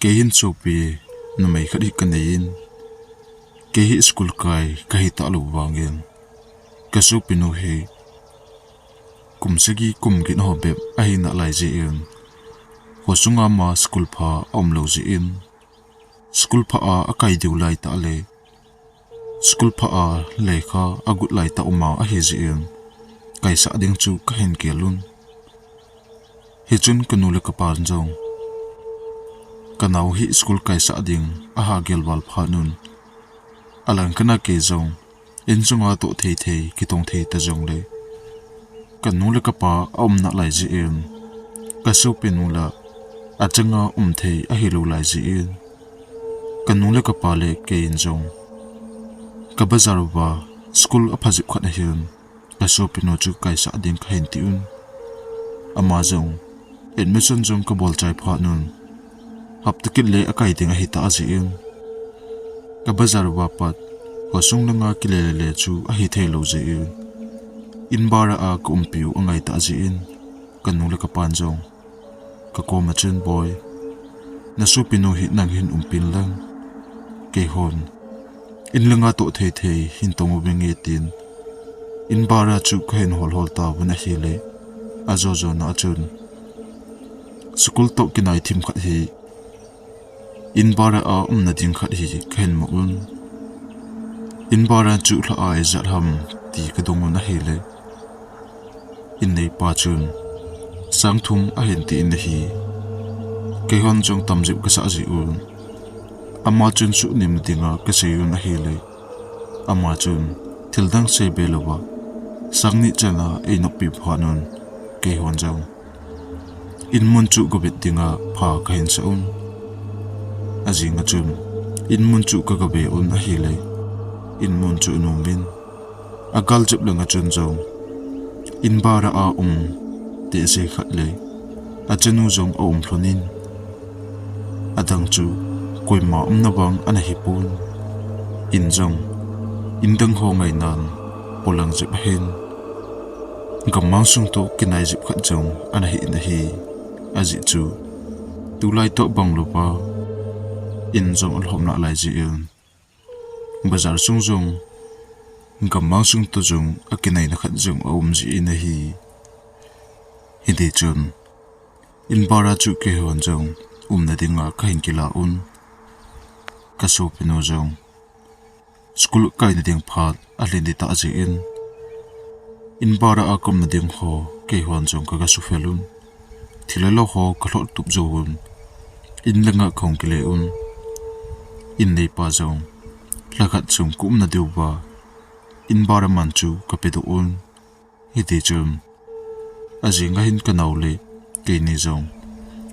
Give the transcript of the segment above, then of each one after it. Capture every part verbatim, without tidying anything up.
Kei hin sopi numei khat hi kanei in, kei hi school kai kahi talou vangin, kasopinu hi kum sagi kum get ho bep ahi nalai jeh in, khosunga ma school pha aum lou jeh in, school pha a akai diu lai tah le, school pha a lekha agot lai tah um a ahi jeh in, kaisah ding chu kahin gel un. Hichun kanu le kapan jong, kanao hi school kaisah ding aha gel val phat un, alangkhat a kei jong, insunga toh thei thei, kitong thei ta jongle, kanu le kapa aum nalai jeh in, kasopinu la achanga um thei ahilou lai jeh in, kanu le kapa le kei in jong, ka bazar uva school apha jep khat ahin, kasopinu chu kaisah ding kahin ti un. Ama jong, admission jong kabol chai phat un, hapta kit le akai ding ahi ta jeh in, ka bazar uva pat, khosung langa kile le le chu ahi thei lou jeh in, in bara a kaumpiu angai ta jeh in, kanu le kapan jong, kakoma chun, Boi, nasopinu hi nang hin umpin lang, keihon in langa toh thei thei hin tong uving e tin, in bara chu kahin hol hol tauvin ahile, ajo jo na a chun, school toh kinai thim khat hi, in bara a umna ding khat hi kahin mu un. In bara chu lha a ijat ham ti kadong un ahile, in neipa chun, sang thum ahin ti in ahi. Keihon jong tam jep kasah jeh un, ama chun suhnem dinga kasei un ahile, ama chun thil dang sei be louva, sang ni chan a einoppi phat un, keihon jong in mun chu gavet dinga pha kahin sah un. Ajing a chun, in mun chu kagave un ahile, in mun chu anom in, agal jep langa chun jong, in bara a um tehse khat le, achanu jong aum lhon in, adang chu koima umna vang ana hi pon. In jong, in dang ho ngainan polang jep ahin, gammang sung toh kinai jep khat jong ana hi in ahi. Ajeh chu, tulai toh bang louva, in jong alhom nalai jeh in, bazar sung jong, gammang sung toh jong akinaina khat jong aum jeh in ahi. Hiti chun, in bara chu keihon jong umna dinga kahin kila un. Kasopinu jong school kaina ding phat alhin ding ta jeh in, in bara a kaumna ding ho keihon jong kaga sufel un. Thil le lo ho kalhoh tup jou un, in langa kahung kile un. In neipa jong, lhakhat chung kaumna diuva, in bara man chu kapedoh un. Hiti chun, ajing a hin kanao le keini jong,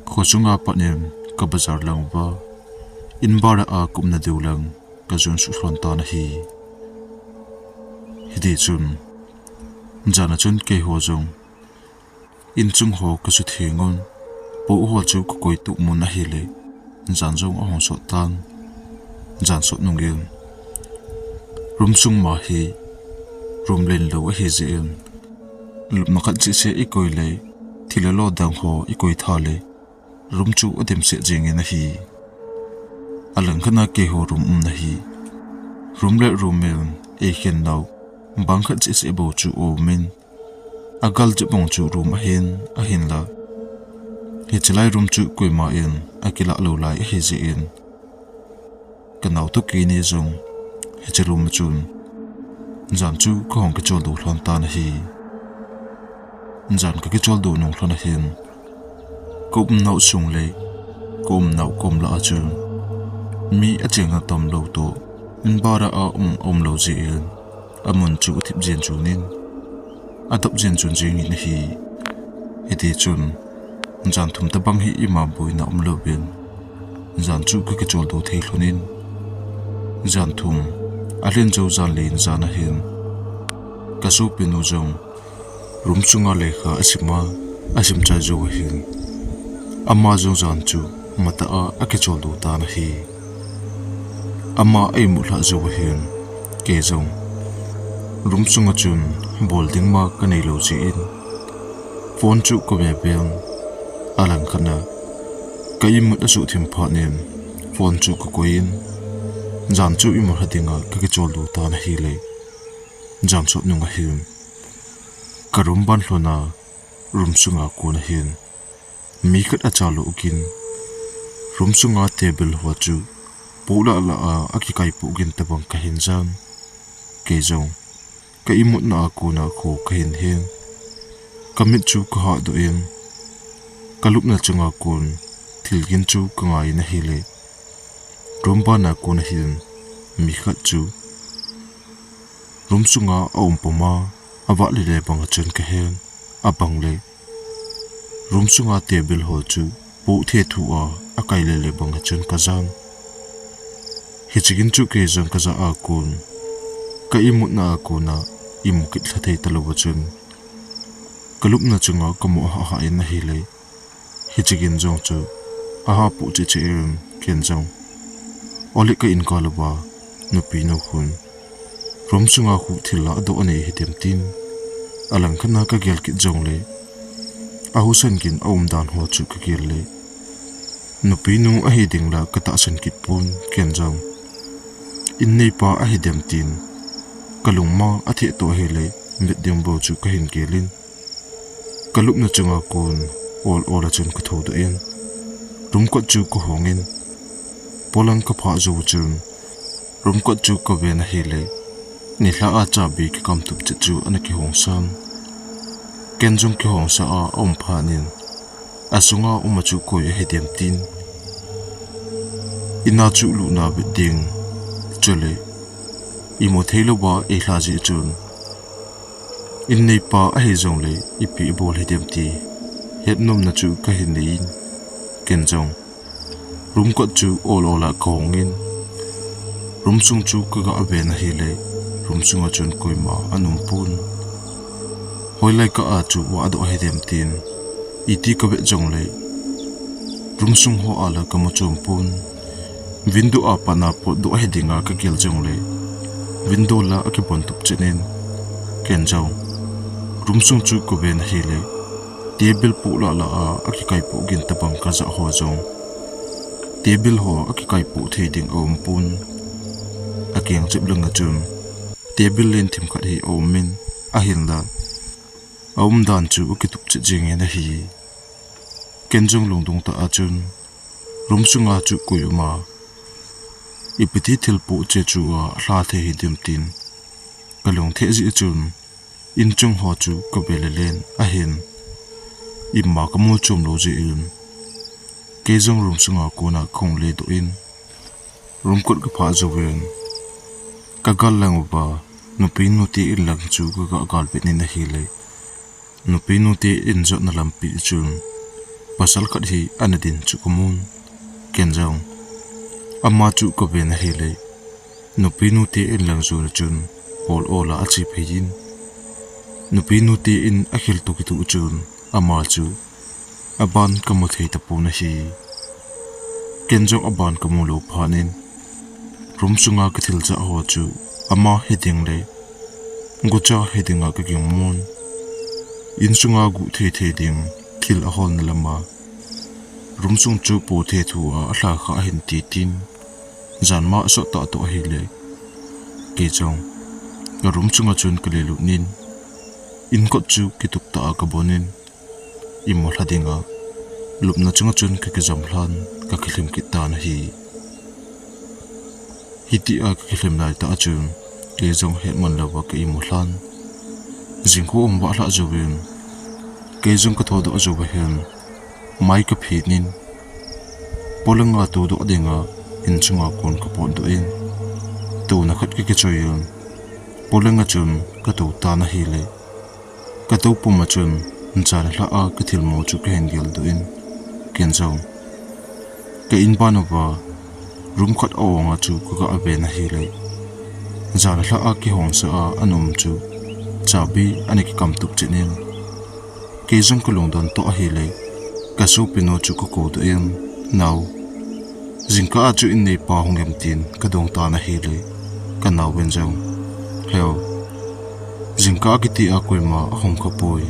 khosunga pat in ka bazar lang uva, in bara a kaumna diu lang kajon suh lhon tan ahi. Hiti chun, jan a chun keiho jong, inchung ho kasutheng un, po ho chu kakoi tup mun ahile, jan jong ahung sot tan. Jan sot nungin, room sung ma hi room len lou ahi jeh in, lupna khat cheh seh ikoi le, thil le lo dang ho ikoi tha le, room chu adimset jengin ahi. Alangkhat a keiho room umna hi, room le room in eikhen nau bang khat cheh seh bou chu aumin, agal jep bang chu room ahin, ahinla, hiche lai room chu koiman akilah lou lai ahi jeh in, kanao toh keini jong hiche room a chun jan chu kahung kicholdo lhon tan ahi. Jan kakicholdo nung lhon ahin, kaumnau sung le kaumnau kom lah a chun mi acheng atam lou toh, in bara a um, aum lou jeh in, amun chu athip jen chun in, adap jen chun jengin ahi. Hiti chun, jan thum tobang hi ima boina umlouvin, jan chu kakicholdo thei lhonin, jan thum alhin jou jan li in jan ahin, kasopinu jong room sunga lekha asima, asim chai jou ahin, ama jong jan chu matah a akicholdo tan ahi. Ama eimu lhah jou ahin, kei jong room sunga chun bol ding ma kanei lou jeh in, phone chu kave ven, alangkhat a Ka imut asuh thim phat in phone chu ka koi in, jan chu imut lha dinga ka kicholdo tan ahile, jan sot nung ahin ka room ban lhun a, room sunga kon ahin mi khat acha lou gin, room sunga table ho chu poh lah lah a akikai poh gin tabang kahin jan. Kei jong ka imutna a kon a kho kahin hen, ka mit chu ka hahdoh in, ka lupna chunga kon thil gin chu ka ngai in ahile, room ban a kon ahin mi khat chu room sunga aum puma, avah le le bang a chun ka hen, abang le room sunga table ho chu poh thethu a akai le le bang a chun ka jan. Hiche gin chu kei jong ka jah a kon, ka imutna a kon a imu kit lha thei talou a chun, ka lupna chunga ka mu hah hah in ahile, hiche gin jong chu aha poh cheh cheh in ken jong, ole ka inkal uva nupi nu khun room sunga khu thil lahdoh anei hidem tin, alangkhat a ka gel kit jongle, ahusa gin aumdan ho chu ka gel le, nupi nu ahi ding la ka tahsan kit pon ken jong, inneipa ahidem tin, ka lungmang atheh toh ahile, mit ding bou chu kahin gel in, ka lupna chunga kon ol ol a chun ka thoudoh in, room kot chu ka hong in, polang ka phah jou chun, room kot chu ka ven ahile, nilhah a chabi ka kamtup chet chu ana kihong san. Ken jong kihong sa a aum phat in, asunga um a chu koi ahidem tin, in a chu lutna vet ding, chule imu thei louva eilha jeh chun, inneipa ahi jongle ipi ibol hidem ti hetnomna chu kahin nei in, ken jong room kot chu ol ol a ka hong in, room sung chu ka ga ven ahile, room sunga chun koima ana um pon. Hoilai kah a chu vahdoh hidem tin, iti ka vet jongle, room sung ho a la ka mu chom pon. Window a pat a potdoh hi dinga ka gel jongle, window la akibon tup chet in, ken jong room sung chu ka ven ahile, table poh lah lah a akikai poh gin tabang ka jah ho jong, table ho akikai poh thei ding aum pon. Akeng chep langa chun table len themkhat hi aum in, ahinla aumdan chu akitup chet jeng in ahi. Ken jong lungdong tah a chun room sunga chu koi um a, ipi ti thil poh cheh chu alha thei hidem tin, ka lung theh jeh chun, inchung ho chu ka ve le len ahin, ima ka mu chom lou jeh in, kei jong room sunga kon a ka hung ledoh in, room kot ka phah jouvin, ka gal lang uva nupi nu te in lang chu ka ga gal vet in ahile, nupi nu te in jotna lampi chun pasal khat hi ana din chu ka mun. Ken jong ama chu ka ven ahile, nupi nu te in lang jona chun ol ol a ache phei in, nupi nu te in akhel toh kitoh chun ama chu aban ka mu thei tapon ahi. Ken jong aban ka mu lou phat in, room sunga ka thil jah ho chu ama hi ding le gucha hi dinga ka ging mun. Insunga guh thei thei ding thil aholna lama room sung chu poh thethu a alha kha ahin ti tin, janma asot tah toh ahile, kei jong ka room sunga chun ka lelut in, in kot chu kitup tah a ka bon in, imu lha dinga lupna chunga chun ka kijam lhan, ka kilhem kit tan ahi. Hitia ka kilhem lai tah a chun, kei jong hetman louva ka imu lhan. Jingkah hung vah lhah jouvin, kei jong ka thodoh jouva hin, mai ka phet in, polanga toudoh dinga insunga kon ka potdoh in, touna khat ka kichoi in, polanga chun ka tou tan ahile, ka tou puma chun, jan lhah a ka thilmu chu ka hin geldoh in, ken jong ka in ban uva room khat a-ong a chu ka ga ven ahile, jan lhah a kihong sa a ana um chu chabi ana kikam tup chet in, kei jong ka lungdon toh ahile, ka sopinu chu ka koudoh in, nao, jingkah a chu inneipa hung em tin ka dong tan ahile, ka naovin jong, Heo, jingkah a kiti a koima ahung khapoi,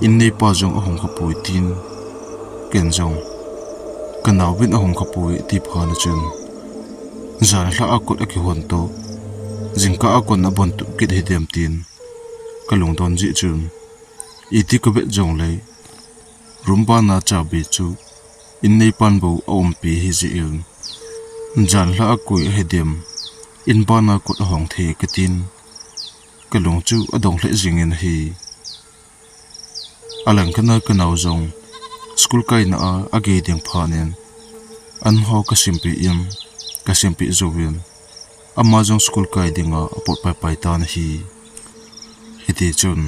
inneipa jong ahung khapoi, tin, ken jong Ka nauvin ahung khapoi ti phat na chun, jan lha a kot akihon to, jingkah a kon abon tup kit hidem tin ka lungdon jeh chun, iti ka vet jongle, room bana chabi chu in neipan bou aumpi hijeh in, jan lha a koi ahidem, in bana kot ahong thei katin, ka lung chu adong lheh jingin ahi. Alangkhat na ka nau jong school kaina a agei ding phat in, an ho ka simpeh in, ka simpeh jouvin, ama jong school kai dinga apot paipai tan ahi. Hiti chun,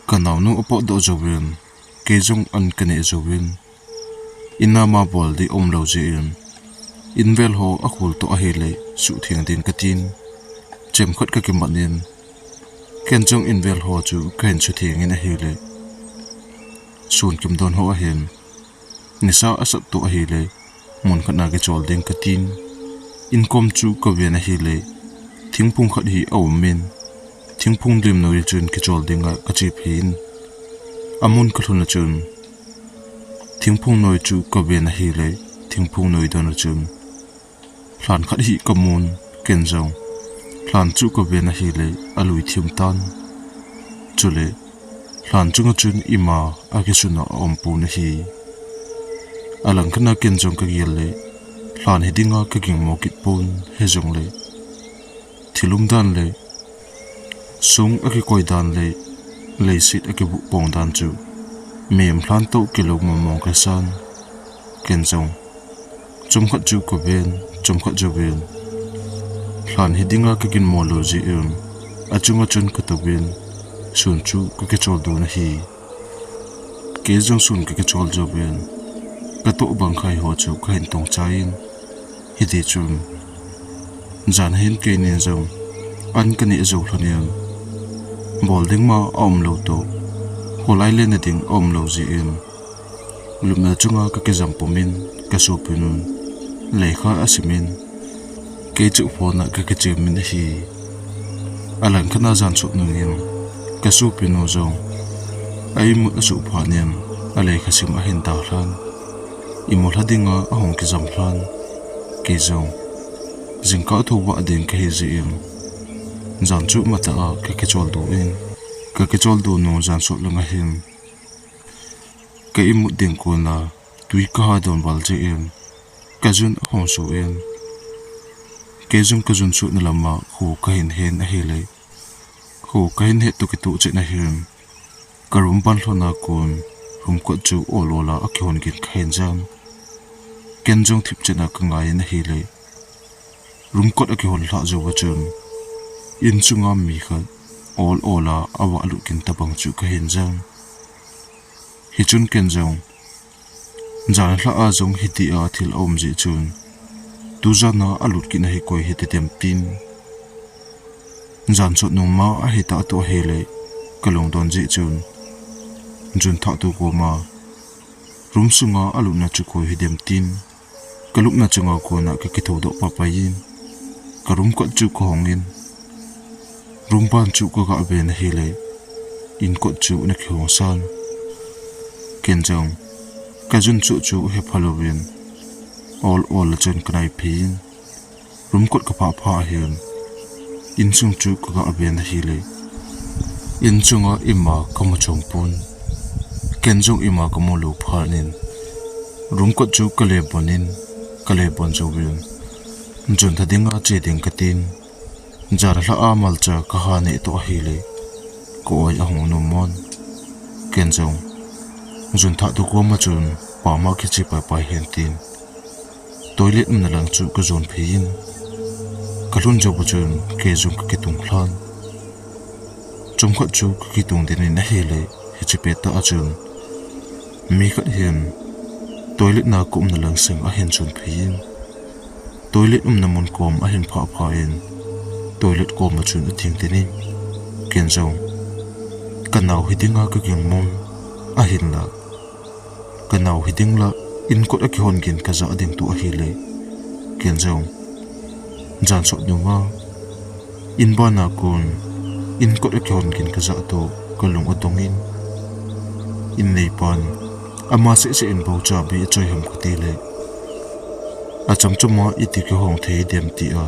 ka naunu apot doh jouvin, kei jong an ka neh jouvin, in a ma bol ding umlou jeh in, in vel ho akhul to ahile suhtheng ding katin, chemkhat ka kimat in, ken jong in vel ho chu kahin suhtheng in ahile, sun kimdon ho ahin, nisa asat to ahile, mun khat na kichol ding katin, in kom chu ka ven ahile, thingphung khat hi aum in, thingphung lim noi chun kichol dinga ka che phei in, amun ka lhun a chun, thingphung noi chu ka ven ahile, thingphung noi don a chun, lhan khat hi ka mun, ken jong lhan chu ka ven ahile, alui thim tan. Chule, lhan chunga chun ima akisun a aum pon ahi. Alangkhat na ken jong ka gel le, lhan hi dinga ka gingmo kit pon, hijongle, thil um dan le, sung akikoi dan le, leiset akibuh pong dan chu, mihem lhan toh kilou mong mong kasan. Ken jong, chomkhat chu ka ven, chomkhat jouvin, lhan hi dinga ka gingmo lou jeh in, achunga chun ka touvin, sun chu ka kichol don ahi. Kei jong sun ka kichol jouvin, ka toh bang khai ho chu kahin tong chai in, hiti chun, jan hin keinin jong an ka neh jou lhon in, bol ding ma aumlou toh, kholai le na ding aumlou jeh in, lupna chunga ka kijam pum in, ka sopinun lekha asim in, kei chu phone a ka kichem in ahi. Alangkhat na jan sot nungin, ka sopinu jong a imut asuh phat in, alekha sim ahin dalhan, imu lha dinga ahung kijam lhan. Kei jong, jingkah thou vah ding kahi jeh in, jan chu matah a ka kicholdo in, ka kicholdo nung jan sot lang ahin, ka imut ding kon a twi ka ha don val jeh in, ka jun ahung suh in, kei jong ka jun suhna lam a kho kahin hen ahile, kho kahin het toh kitoh chet ahin, ka room ban lhon a kon, room kot chu ol ol a akihon gin kahin jan. Ken jong thipchet a ka ngai in ahile, room kot akihon lhah jou a chun, in chunga mi khat ol ol a avah lut gin tobang chu kahin jan. Hichun ken jong, jan lha a jong hitia thil aum jeh chun, tujan a alut gin ahi koi hite dem tin, jan sot nung ma ahitah toh ahile, ka lungdon jeh chun, jun thah tu koma, room sunga alutna chu koi hidem tin, ka lupna chunga kona ka kithoudoh paipai in, ka room kot chu ka hong in, room ban chu ka ga ven ahile, in kot chu ana kihong san. Ken jong, ka jun chu chu hepha louvin, ol ol a chun ka nai phei in, room kot ka phah phah ahin, insung chu ka ga ven ahile, insunga ima ka mu chom pon. Ken jong ima ka mu lou phat in, room kot chu ka le bon in, ka le bon jouvin, jun tha dinga che ding katin, jan lha a malcha ka ha neh toh ahile, ka oi ahung nom mon. Ken jong, jun thah tu koma chun, pama kiche paipai hen tin, toilet umna lang chu ka jon phei in, ka lhun jou a chun kei jong ka kitung lhan. Chomkhat chu ka kitung den in ahile, hiche pettah a chun, mi khat hin toilet na ka umna lang seng ahin chun phei in, toilet umna mun kom ahin phah phah in, toilet koma chun ading den in, ken jong, ka nau hi dinga ka gingmon, ahinla, ka nau hi ding la, in kot akihon gin ka jah ding toh ahile, ken jong, jan sot nunga, in bana kon, in kot akihon gin ka jah toh, ka lung adong in, in neipan, Ama sehseh in bou chabi achoi ham kati le, achamchama iti kihong thei dem tia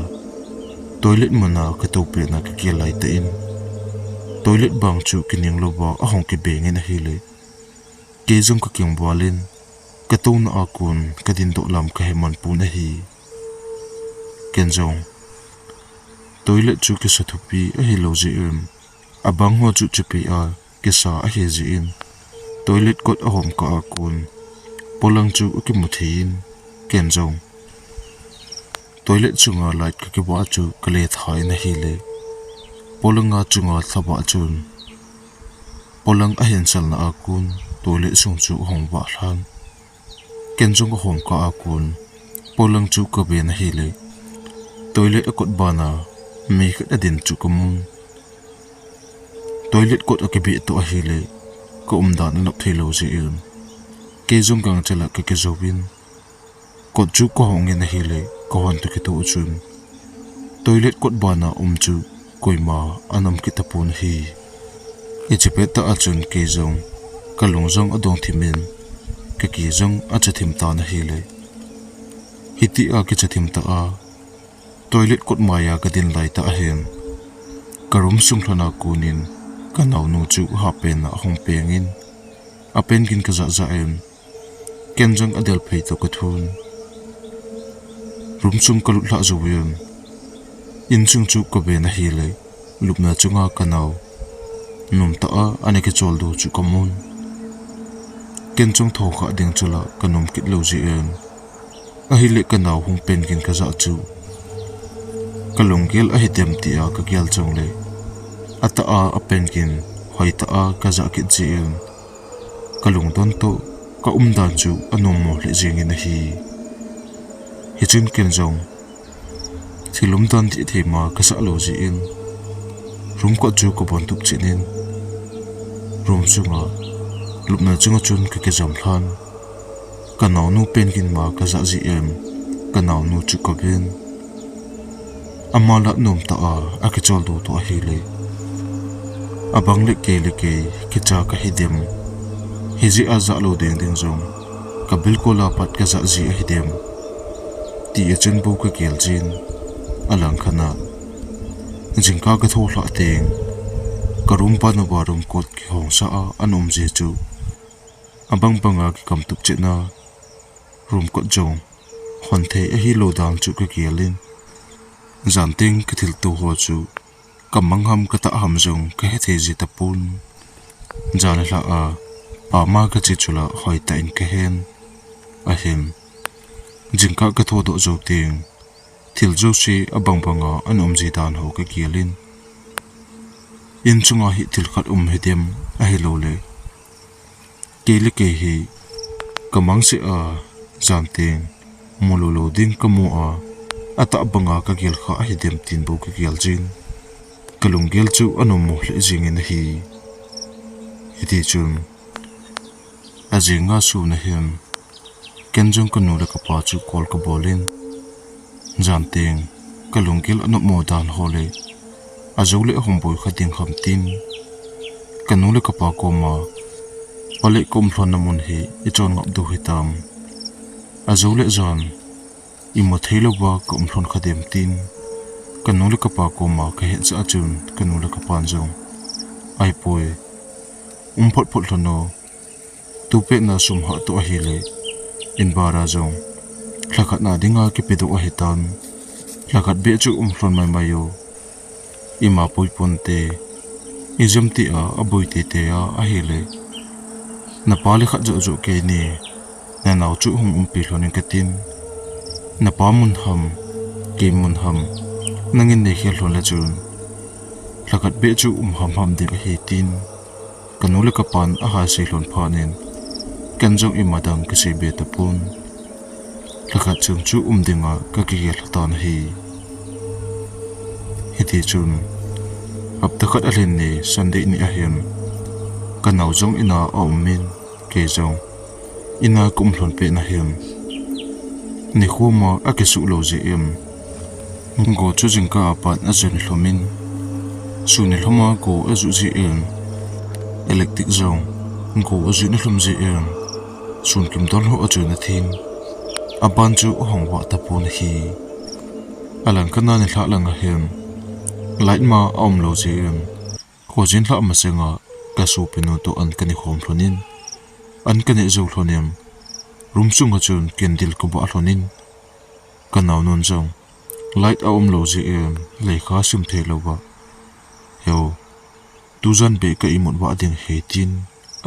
toilet muna katou petna kagel laitah in, toilet bang chu kining louva ahung kibeng in ahile, kei jong kakingval in, katouna a kon kadindoh lam kahe man pon ahi. Ken jong toilet chu kisa thupi ahilou jeh in, abang ho chu chipi a kisa ahi jeh in, toilet kot ahom kah a kon polang chu akimu thei in, ken jong toilet chunga light kakivah chu kale tha in ahile, polanga chunga lhavah chun polang ahin salna a kon toilet sung chu ahung vah lhan. Ken jong ahom kah a kon polang chu kaven ahile, toilet akot bana mi khat adin chu kamun. Toilet kot akibeh toh ahile, kaumdan anop theilou jeh in, kei jong gangchel a kakijouvin, kot chu kahong in ahile, kahon toh kitoh chun toilet kot bana um chu koima ana um kit tapon ahi. Hiche pettah a chun kei jong kalung jong adong thim in, kaki jong acha thim tan ahile, hitia kicha thim tah a toilet kot maiya kadin laitah ahin, karoom sung lhona konin kanaonu chu half pant a ahung peng in, apant gin kajah jah in, ken jong adel phei toh kathun. Room sung kalut lhah jouvin, insung chu kaven ahile, lupna chunga kanao nomtah a ana kicholdo chu kamun. Ken jong thoukhah ding chu la kanom kit lou jeh in, ahile kanao hung pant gin kajah chu kalunggel ahidem tia kagel jongle, atah a apant gin hoitah a kajah kit jeh in, kalungdon toh kaumdan chu anommo lheh jengin ahi. Hichun ken jong thil umdan dih thei ma kasah lou jeh in, room kot chu kavon tup chet in, room sunga lupna chunga chun kakijam lhan. Kanaonu pant gin ma kajah jeh in, kanaonu chu kaven. Ama la nomtah a akicholdo toh ahile, abang le kei le kei kicha kahidem, hijeh a jah lou ding ding jong kabilkol a pat kajah ji ahidem, tia chun bou kagel jin, alangkhat a jingkah katho lhah teng, karoom pan uva room kot kihongsa a ana um ji chu, abang banga kikam tup chetna room kot jong hon thei ahilou dan chu kagel in, jan teng kathilto ho chu kamang ham katah ham jong kahethei ji tapon. Jan alhah a, pama kache chu la hoitah in kahen ahin, jingkah kathodoh jou teng, thil jouse abang banga ana um ji dan ho kagel in, inchunga hi thil khat um hidem ahiloule, kei le kei hi kamang seh a, jan teng mulou lou ding kamu a, atah banga kagel kha ahidem tin bou kagel jin, kalunggel chu anommo lheh jengin ahi. Hitichun, ajing a sun ahin, ken jong kanu le kapa chu call kabol in, jan teng kalunggel anopmo dan ho le, ajou le ahung boi kha ding ham tin, kanu le kapa koma, Pa le kaum lhonna mun hi ichon ngap diu hitam, ajou le jan imu thei louva kaum lhon kha dem tin, kanu le kapa koma kahet sah a chun, kanu le kapan jong, Ahipoi, um phot phot lhon o, tupetna sum hahtoh ahile, in bara jong lhakhat na dinga kipedoh ahitan, lhakhat beh chu um lhon maimai o, ima poi ponte, ijemtia aboi teitei a ahile, napa le khat joh joh keini, nanao chu hung umpi lhon in katin, napa mun ham, kei mun ham, nangin neikhel lhon le chun, lhakhat beh chu um hamham ding ahi tin, kanu le kapan ahasei lhon phatnin, ken jong ima dang kasei be tapon, lhakhat chung chu um dinga kakigel lhatan ahi. Hitichun, hapta khat alhin ni Sunday ni ahin, kanao jong ina aumin, kei jong ina kaum lhon pet ahin, nikho ma akisuh lou jeh in, go chu jingkah a pat ajui nilhomin, sun nilhoma go ajuh jeh in, electric jong go ajui nilhom jeh in, Sunkim dol ho a chun a thin. A ban chu a hong vah tapon ahi. A langkhat a nilhah lang a hin light ma a um lo jeh in, khojin lhah masanga ka sopinu toh an ka ne khom lhon in, an ka neh jou lhon in, room sunga chun candle ka bah lhon in, ka naonun jong light a um lo jeh in lekha sim thei louva, "Heo, tujan beh ka imut vah ding ahi," tin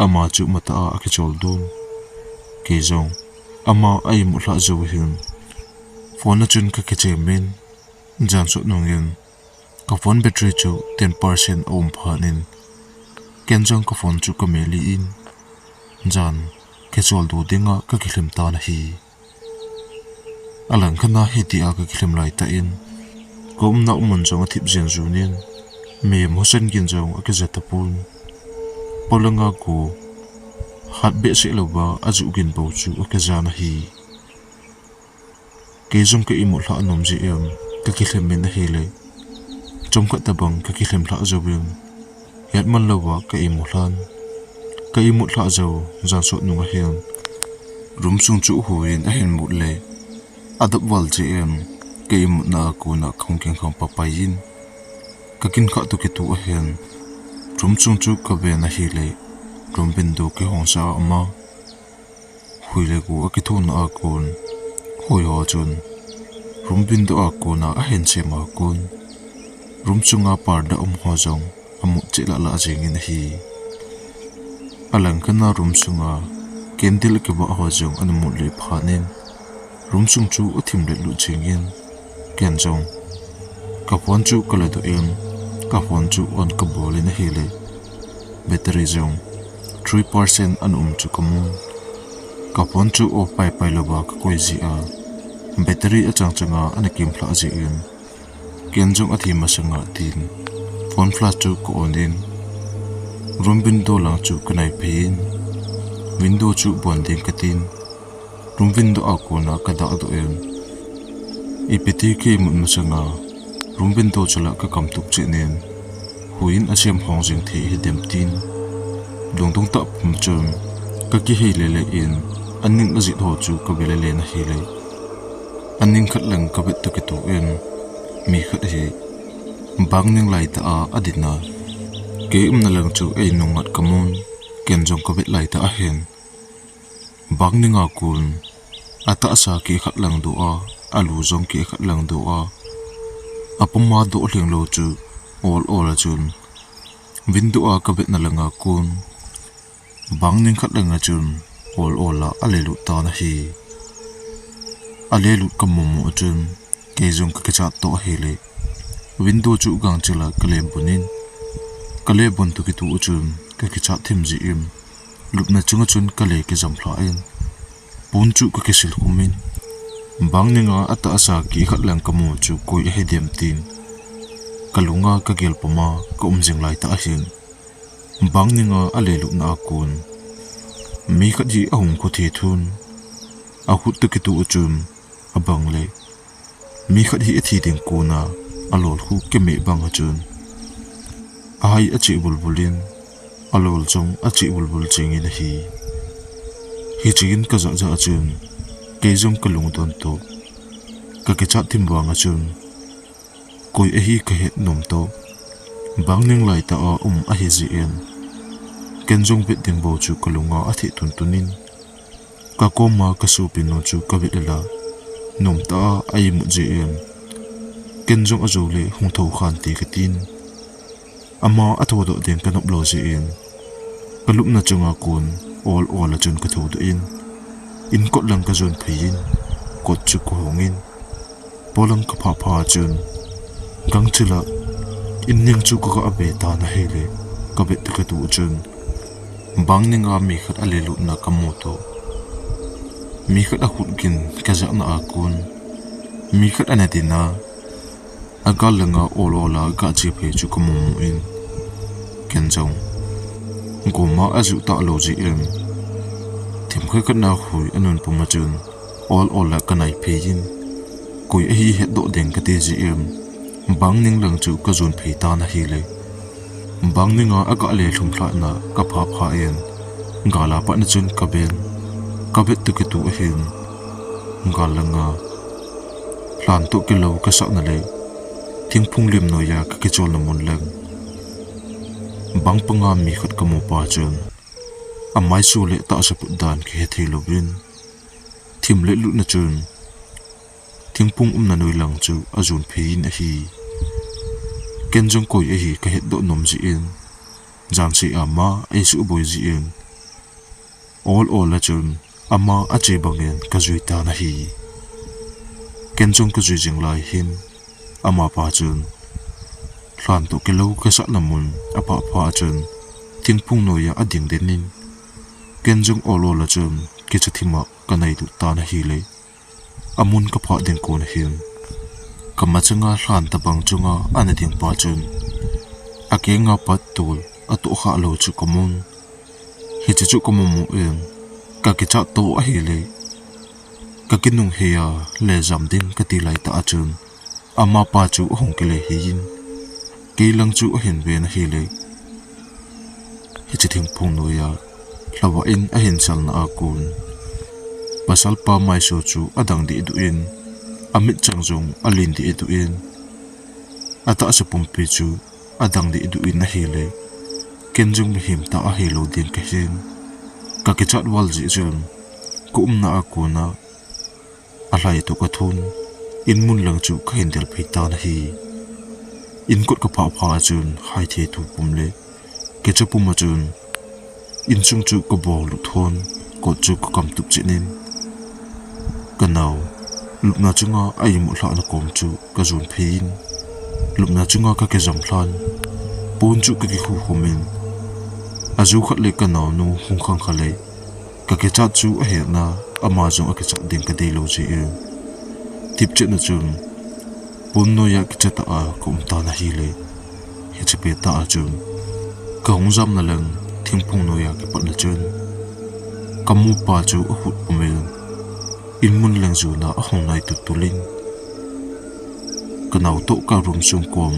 ama chu matah a a kichol dun. Kei jong ama a imut lhah jou hin phone a chun ka kichem in, jan sot nungin ka phone battery chu ten percent a um phat in, ken jong ka phone chu ka meh lih in, jan kichol du dinga ka kilhem tan ahi. A langkhat a hitia ka kilhem lai tah in, ka umna mun jong a thip jen jun in, mihem hosen gin jong a kija tapon. Polanga gu hat behseh louva a ju gin bou chu a kijan ahi. Kei jong ka imut lhah nom jeh in ka kilhem in ahile, chomkhat tabang ka kilhem lhah jouvin, hetman louva ka imut lhan. Ka imut lhah jou, jan sot nung a hin room sung chu huiyin ahin mut le, a dap val jeh in ka imutna a kona ka hung keng khang papai in, ka kin khah toh kitoh a hin room sung chu ka ven ahile, room window kihong sa a um a. Hui le gu a kithona a kon, hui ho chun room window a kona ahin sem a kon, room sunga parda um ho jong a mut cheh lah lah jeng in ahi. A langkhat a room sunga candle a kibah ho jong ana mut le phat in, room sung chu a thim let lut jeng in, ken jong ka phone chu ka ladoh in, ka phone chu on ka bol in ahile, battery jong three percent ana um chu ka mu. Ka phone chu off pai pai louva ka koi jeh a, battery achang changa ana kem lhah jeh in, ken jong athi masanga tin phone flash chu ka on in, room window lang chu ka nai phei in, window chu bon ding ka tin, room window a kona ka dah doh in, ipi ti ka imut masanga room window chu la ka kam tup cheh in, huiyin a sem hong jing thei ahi dem tin, lungdong tah pum chun ka kihei le le in, a ning a jit ho chu ka ve le le in ahile, a ning khat lang ka vet toh kitoh in, mi khat hi bang ning lai tah a a din a, kei umna lang chu ei nung ngat ka mun, ken jong ka vet lai tah a hin, bang ning a kon, a tahsa keh khat lang doh a, a lu jong keh khat lang doh a, a pum a doh lhing lou chu ol ol a chun, window a ka vetna lang a kon, bang ning khat lang a chun ol ol a a le lut tan ahi. A le lut ka mu mu a chun, kei jong ka kichat toh ahile, window chu gangchel a ka le bun in, ka le bun toh kitoh a chun ka kichat thim jeh in, lupna chunga chun ka le kijam lhah in, pon chu ka kisil khum in, bang ning a a tahsa keh khat lang ka mu chu koi ahi dem tin, ka lunga ka gel pum a ka um jing lai tah a hin, bang ning a a le lutna a kon, mi khat hi a hung khu thi thun, a khut toh kitoh a chun, a bang le, mi khat hi a thi ding kona a lol khu ka meh bang a chun, a hai a cheh bul bul in, a lol jong a cheh bul bul jeng in ahi. Hiche in ka jah jah a chun, kei jong ka lungdon toh, ka kichat thim vang a chun, koi ahi ka het nom toh, bang ning lai tah a um ahi jeh in, ken jong vet ding bou chu ka lunga a theh tun tun in, ka koma ka sopinu chu ka vet le la, nom tah a a imut jeh in, ken jong a jou le hung thou khan te ka tin, ama a thou doh ding ka nop lou jeh in, ka lupna chunga kon ol ol a chun ka thou doh in, in kot lang ka jon phei in, kot chu ka hong in, polang ka phah phat chun, gangchel a in ning chu ka ga ve tan ahile, ka vet toh kitoh chun, bang ning a mi khat a le lutna ka mu toh, mi khat a khut gin ka jah na a kon, mi khat ana din a, a gal lang a ol ol a ga che phei chu ka mu mu in, ken jong goma a ju tah lou jeh in, thim khat khat a hui a nun pum a chun, ol ol a ka nai phei in, koi ahi het doh ding ka ti jeh in, bang ning lang chu ka jon phei tan ahile, bang ning a a ga le lhum lhah na ka phah phat in, gal a pat na chun ka ben, Ka vet toh kitoh ahin, gal langa lhan toh kilou kasahna le thingphung lim noiya ka kicholna mun leng bang panga mi khat ka mu pa chun, amai su le tahsa put dan kihe thei louvin, thim le lutna chun thingphung umna noi lang chu ajon phei in ahi. Ken jong koi ahi ka hetdoh nom jeh in, jan seh a ama eisuh boi jeh in, ol ol a chun ama ache bangin ka jui tan ahi. Ken jong ka jui jing lai hin, amapa chun lhan toh kilou kasahna mun aphah phah a chun thingphung noiya ading den in, ken jong ol ol a chun kicha thim a ka nai lut tan ahile, amun ka phah ding kon ahin, ka machanga lhan tabang chunga ana ding pa chun, akeng a pat tol atoh khah lou chu ka mun. Hiche chu ka mu mu in, ka kichat toh ahile, ka kinung hei a le jam ding kati lai tah a chun, amapa chu ahung kile hei in, kei lang chu ahin ven ahile, hiche thingphung noiya lhava in ahin salna a kon, pasal pa maiso chu adang deh duh in, amit chang jong alen deh duh in, atahsa pumpi chu adang deh duh in ahile, ken jong mihem tah ahilou ding kahin, ka kichat val jeh chun, ka umna a kona alhai toh ka thun, in mun lang chu ka hin del phei tan ahi. In kot ka phah phah a chun, haithe thu pum le kicha pum a chun, insung chu ka bol lut thon, kot chu ka kam tup chet in, ka nao lupna chunga a imut lhahna kom chu ka jon phei in, lupna chunga ka kijam lhan, pon chu ka kikhu khum in, aju khat le ka naonu hung khang kha le, ka kichat chu ahetna, ama jong akichat ding ka dei lou jeh in, thip chet na chun pon noiya kicha tah a ka um tan ahile, hiche pet tah a chun, ka hung jamna leng thingphung noiya kipatna chun, ka mu pa chu akhut pum in, in mun leng jona ahung nai tul tul in, ka nao toh ka room sung kom,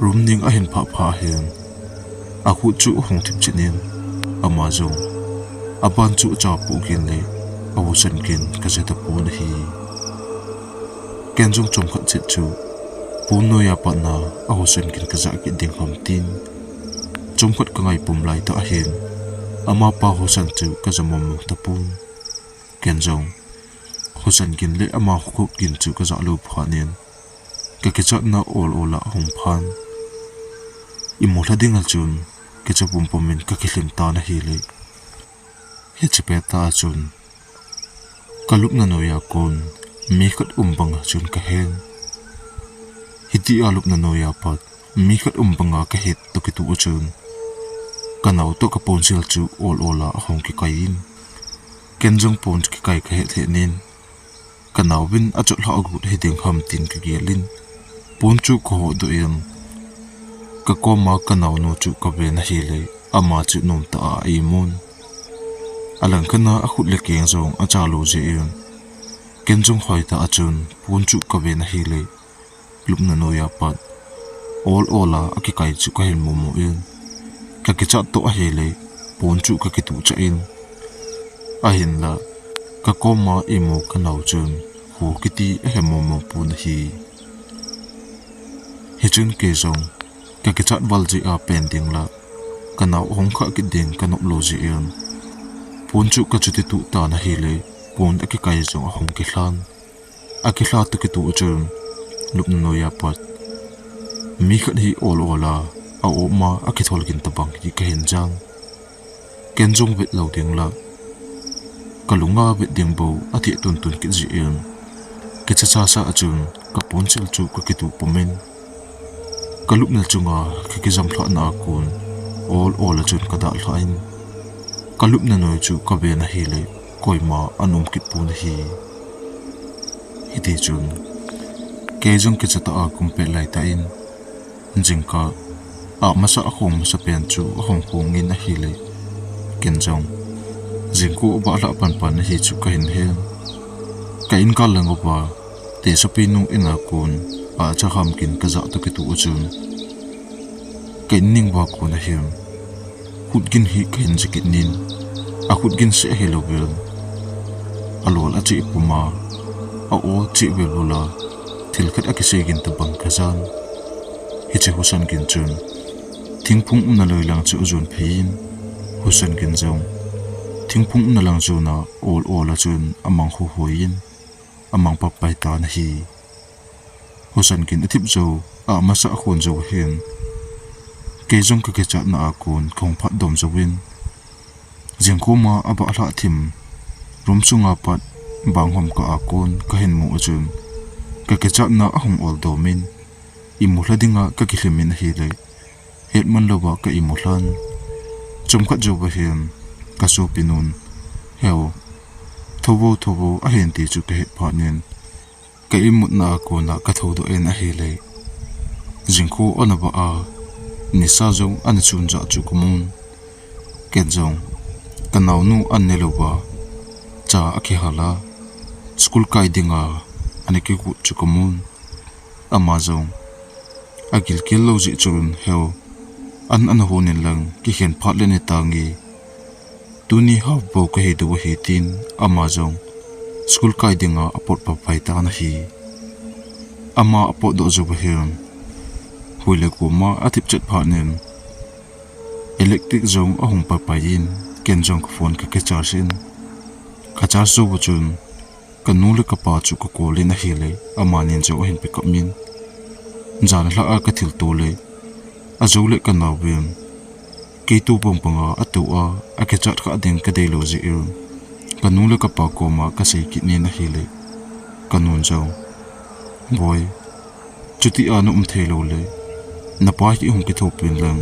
room ning ahin phah phah hin, akhut chu ahung thip chet in, ama jong aban chu acha poh gin le, ahusan gin ka ja tapon ahi. Ken jong chomkhat chet chu pon noiya patna ahusan gin ka jah kit ding ham tin, chomkhat ka ngai pum lai tah hin, amapa husan chu ka ja mong mong tapon. Ken jong husan gin le ama khut gin chu ka jah lou phat in, ka kichatna ol ol a ahung phan, imu lha ding a chun kicha pum pum in ka kilhem tan ahile, hiche pet tah a chun, ka lupna noiya kon mi khat um banga chun ka hen. Hitia lupna noiya pat mi khat um banga ka het toh kitoh a chun, ka nao toh ka ponsil chu ol ol a ahung kikai in, ken jong pon kikai ka het het in, ka naovin achot lhah agot hiding ham tin ka gel in, pon chu ka hodoh in, ka koma ka naonu chu ka ven ahile, ama chu nomtah a eimun, alangkhat a akhut le keng jong acha lou jeh in, ken jong hoitah a chun pon chu ka ven ahile, lupna noiya pat ol ol a akikai chu ka hin mu mu in, ka kichat toh ahile, pon chu ka kituh chah in, ahinla ka koma imu ka nao chun, hu kiti ahe mong mong pon ahi. Hichun kei jong ka kichat val jeh a pen ding la, ka nao ahung khah kit ding ka nop lou jeh in, pon chu ka chuti tuh tan ahile, pon akikai jong ahung kilhan. Akilha toh kitoh chun, lupna noiya pat mi khat hi ol ol a, a-op ma akithol gin tabang hi ka hin jan. Ken jong vet lou ding la, ka lunga vet ding bou atheh tun tun kit jeh in, kicha cha sa a chun ka ponsil chu ka kituh pum in, ka lupna chunga ka kijam lhahna a kon, ol ol a chun ka dah lhah in, ka lupna noi chu ka ven ahile, koima ana um kit pon ahi. Hiti chun, kei jong kicha tah a ka um pet lai tah in, jingkah a masa a khong masa pen chu ahung khong in ahile, ken jong jingkah abah lhah pan pan ahi chu ka hin hen. Ka in kal lang uva, tesopi nu in a kon, acha ham gin ka jah toh kitoh a chun, ka in ning uva kon ahin, khut gin hi ka hin ja kit in, akhut gin seh ahilouvin, alol acheh puma, a-o cheh velvul a, thil khat akisei gin tabang kajan. Hiche husan gin chun, thingphung umna loi lang chu ajon phei in, husan gin jong, thingphung umna lang jona ol ol a chun amang huhoi in, amang papai tan ahi. Husan gin athip jou, amasa khon jou ahin. Kei jong kakichatna a kon kahung phat dom jouvin, jingkah ma abah lhah thim, room sunga pat banghom kah a kon kahin mu a chun, kakichatna ahung ol dom in, imu lha dinga kakilhem in ahile, hetman louva ka imu lhan. Chomkhat jouva hin, kasopinun, "Heo, thouvo, thouvo," ahin ti chu kahet phat in, ka imutna a kona kathoudoh in ahile, jingkah ana vah a, nisa jong ana chun jah chu kamun. Ken jong, kanaonu an ne louva, cha akihal a, school kai dinga ana kigot chu kamun. Ama jong, agilkel lou jeh chun, "Heo, an ana hon in lang, kikhen phat le ne tange. Tuni half bou kahi diu ahi," tin, ama jong, school kai dinga apot papai tan ahi. Ama apotdoh jouva hin, hoile koma athip chet phat in, electric jong ahung papai in, ken jong ka phone kakicharge in. Kacharge jouva chun, kanu le kapa chu ka call in ahile, amanin jong ahin pick up in. Jan lhah a kathilto le, ajou le kanaovin, kei tu bang banga atou a, akichat kha ding kadei lou jeh in, kanu le kapa koma kasei kit in ahile, kanun jong, "Boi, chuti a na um thei lou le, napa hi hung kithopin lang,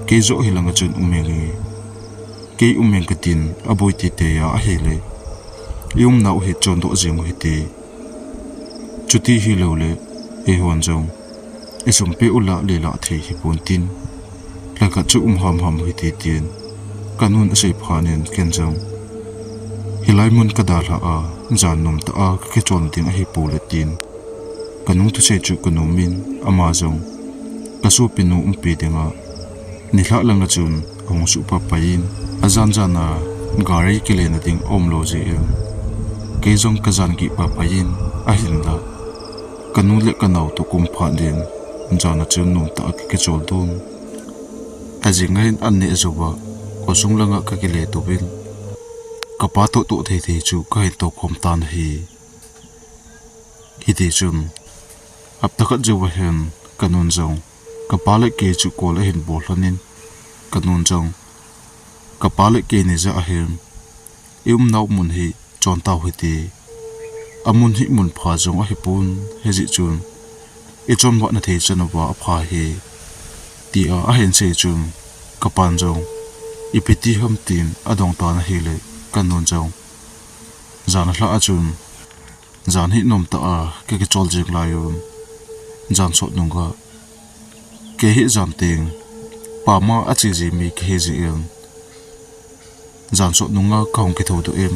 kei joh hilanga chun um inge. Kei um ing katin, aboi teitei a ahile, i umnau hi chondoh jeng u hite. Chuti hilou le, eihon jong, isum peh u lah le lah thei hipon tin, lhakhat chu um hamham u hite," tin, kanun asei phat in ken jong, "Hilai mun kadalhah a, jan nomtah a kakichol ding ahipoi le," tin, kanu thusei chu kanom in, ama jong, kasopinu umpi dinga, nilhah langa chun ahung suh papai in, ajan jan a gari kilena ding aum lou jeh in, kei jong kajan gih papai in, ahinlah, kanu le kanao toh kaum phat in, jan a chun nomtah a kakichol dun. Ajing a hin an neh jouva, khosung langa kakile touvin, kapa toh toh thei thei chu kahin toukhom tan ahi. Hitichun, hapta khat jouva hin, kanun jong, kapa le kei chu call ahin bol lhon in, kanun jong, kapa le kei ni jah a hin, i umnau mun hi chon tau hite. Amun hi mun pha jong ahipon, hijeh chun, ichon vahna thei chan uva apha hi, tia ahin sei chun, kapan jong, ipi ti ham tin adong tan ahile, kanun jong, jan alhah a chun, jan hi nomtah a kakichol jeng lai un, jan sot nunga, kei hi jan teng pama ache ji mi kahi jeh in, jan sot nunga kahung kithoudoh in,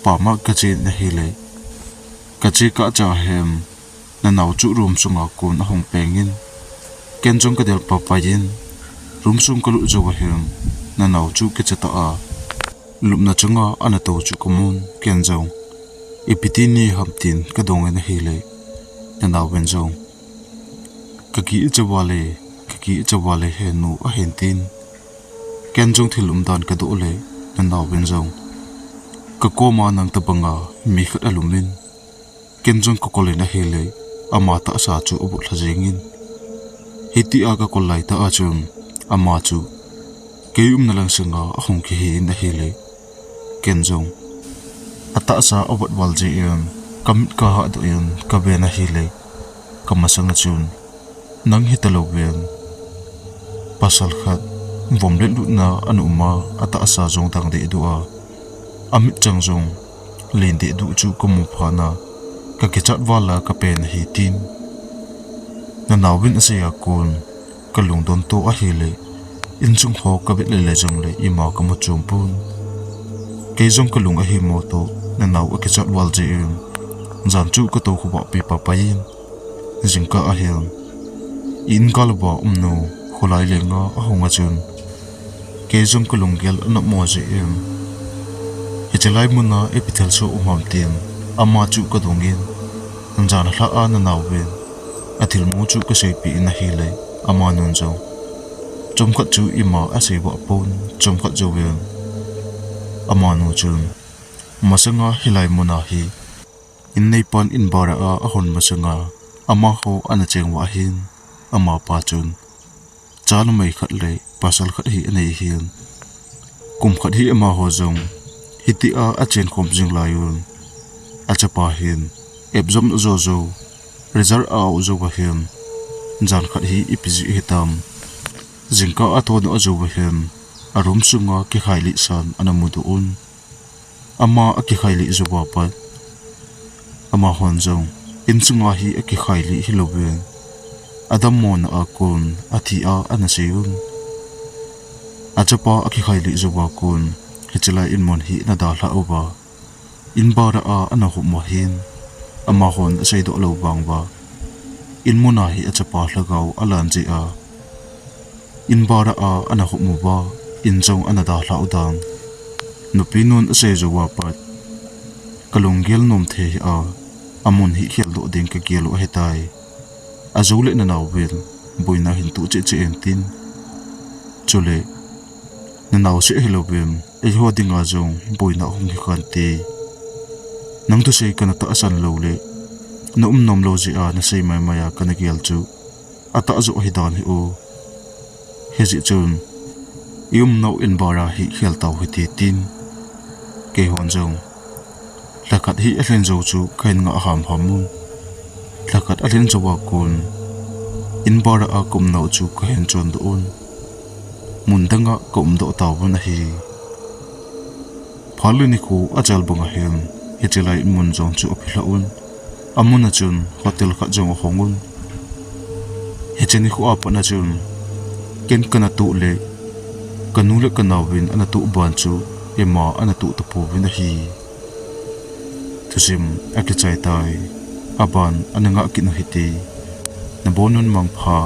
pama kache in ahile, kache kah cha hin, nanao chu room sunga kon ahung peng in, ken jong kadel papai in, room sung kalut jouva hin, nanao chu kicha tah a, lupna chunga ana tou chu kamun, ken jong, ipi ti ni ham tin kadong in ahile, nanaovin jong, "Kakichat val e, kakichat val e henu," ahin tin, ken jong thil umdan kadoh le, nanaovin jong, kakoma nang tabanga mi khat alum in, ken jong kakol in ahile, ama tahsa chu avot lha jeng in, hitia kakol laitah a chun, ama chu kei umna lang senga ahung kihe in ahile, ken jong, atahsa avot val jeh in, kamit kahahdoh in kaven ahile, kamasanga chun, nang hita louvin, pasal khat, vom le lutna ana um a, atahsa jong dang dehduh a, amitchang jong len dehduh chu kamu phat a, kakichat val a kapen ahi tin, nanaovin asei a kon, kalungdon to ahile, insung ho kavet lele jongle ima kamu chom pon. Kei jong kalung ahimo toh, nanao akichat val jeh in, jan chu katou khovah pi papai in, jingkah ahin, i-in gal uva umnu, kholai lenga ahung a chun, kei jong kalunggel anopmo jeh in, Hiche lai muna ipi thilsoh um ham tin, ama chu kadongin, jan lha a nanaovin athilmu chu kaseipeh in ahile, amanun jong chomkhat chu ima asei vah pon, chomkhat jouvin amanu chun, masanga hilai muna hi in neipan in bara a ahon masanga amaho ana cheng uva ahin, amapa chun cha numei khat le pasal khat hi anei ahin. Kum khat hi amaho jong hitia achen khom jing laiyun, achapa hin exam ajo jou, result a-au jouva hin, jan khat hi ipi jeh hitam, jingkah a athonu ajouva hin, a room sunga kikhailih san ana mudoh un. Ama akikhailih jouva pat, amahon jong insunga hi akikhailih hilouvin, adammona a kon athi a ana seiyun. Achapa akikhailih jouva kon hiche lai inmun hi ana dalhah uva, in bara a ana hop uva hin, amahon aseidoh lou vang uva, inmuna hi achapa lhagao alan jeh a, in bara a ana hop uva, in jong ana dalhah u dan, nupinun asei jouva pat, kalunggel nom thei hih a, amun hi kheldoh ding kagel u ahitai. Ajou le nanaovin boina hin toh cheh cheh in tin, chule nanaoseh hilouvin eiho dinga jong boina hung hi khante. Nang thusei kana tahsan loule, na um nomlou jeh a nasei maimai a kana gel chu atah joh ahi dan hih o. Hijeh chun i umnau in bara hi khel tau hite tin, keihon jong lhakhat hi alhin jou chu kahin ngah hamham un. Lhakhat alhin jouva kon in bara a kaumnau chu kahin chondoh un, mun danga kaumdoh tauvin ahi. Phat le nikho achal banga hin hiche lai inmun jong chu aphelhah un, amuna chun hotel khat jong ahong un. Hiche nikho a patna chun ken kana toh le kanu le kanaovin ana toh ban chu ima ana toh tapouvin ahi. Thusim akichai tai. Aban ana ngah kit u hite. Nabonun mangpha.